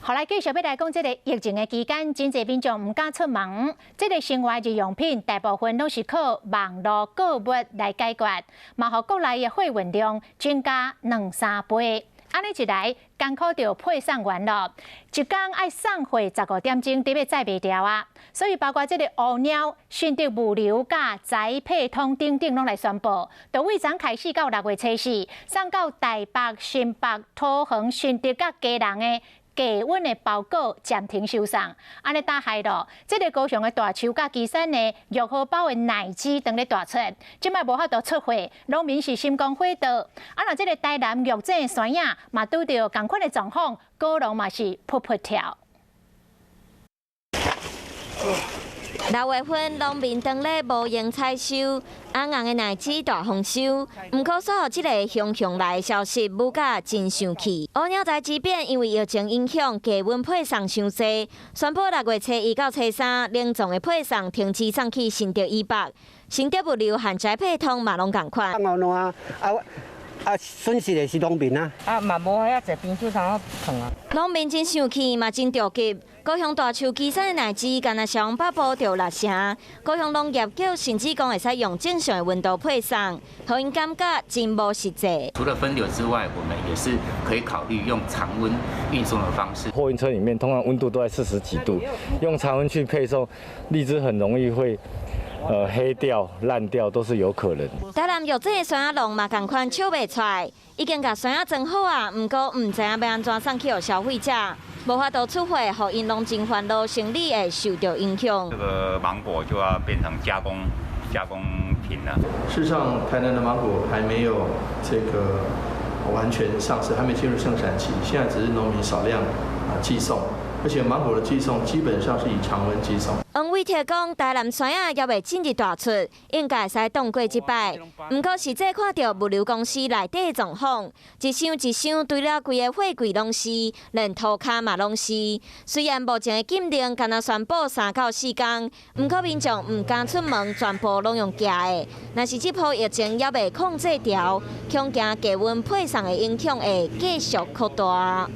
好來，繼續欲來講，這个疫情的期間，真濟民眾毋敢出門，這个生活日用品大部分攏是靠網路購物來解決，嘛予國內的貨運量增加兩三倍。按呢一來，艱苦著配送員囉，一工愛送貨15點鐘，得欲載袂牢啊！所以包括這个烏貓、順德物流佮宅配通等等，攏來宣布，就對昨開始到6月初四，送到台北、新北、桃園、新竹佮基隆的低溫的包裹暫停收送，按呢打害囉，這个高雄的大樹佮旗山的玉荷包的奶雞當咧大出，這擺無法度出貨，農民是心肝火著。啊，若這个台南玉井的酸仔嘛拄著仝款的狀況，果農嘛是噗噗跳。6月份農民當咧無閒採收，紅紅的奶子大豐收。毋過煞予這个熊熊來的消息，母價真生氣。烏貓宅急便因為疫情影響，低溫配送傷濟，宣布6月初一到初三，冷藏的配送停止送去新竹以北，新竹物流和宅配通嘛攏仝款。啊啊，損失的是農民啊！啊，嘛無遐濟冰箱通好放啊。農民真生氣，嘛真著急。高雄大樹旗山的奶雞，干焦銷往北部著六成。高雄農業局甚至講會使用正常的溫度配送，予𪜶感覺真無實際。除了分流之外，我們也是可以考慮用常溫運送的方式。貨運車裡面通常溫度都在40幾度，用常溫去配送，荔枝很容易會黑掉、爛掉都是有可能。台南玉井的酸仔農嘛仝款笑袂出來，已經共酸仔裝好啊，毋過毋知影欲按怎送去予消費者，無法度出貨，予𪜶攏真煩惱，生理會受著影響。這個芒果就要變成加工品了。事實上，台南的芒果還沒有這個完全上市，還沒進入盛產期，現在只是農民少量啊寄送。而且芒果的寄送基本上是以常溫寄送。黃偉哲講，台南酸仔猶未進入大出，應該會使擋過這擺。毋過實際看著物流公司內底的狀況，一箱一箱堆了規个貨櫃攏是，連塗跤嘛攏是。雖然目前的禁令干焦宣布3到4工，毋過民眾毋敢出門，全部攏用寄的。若是這波疫情猶未控制牢，恐驚低溫配送的影響會繼續擴大。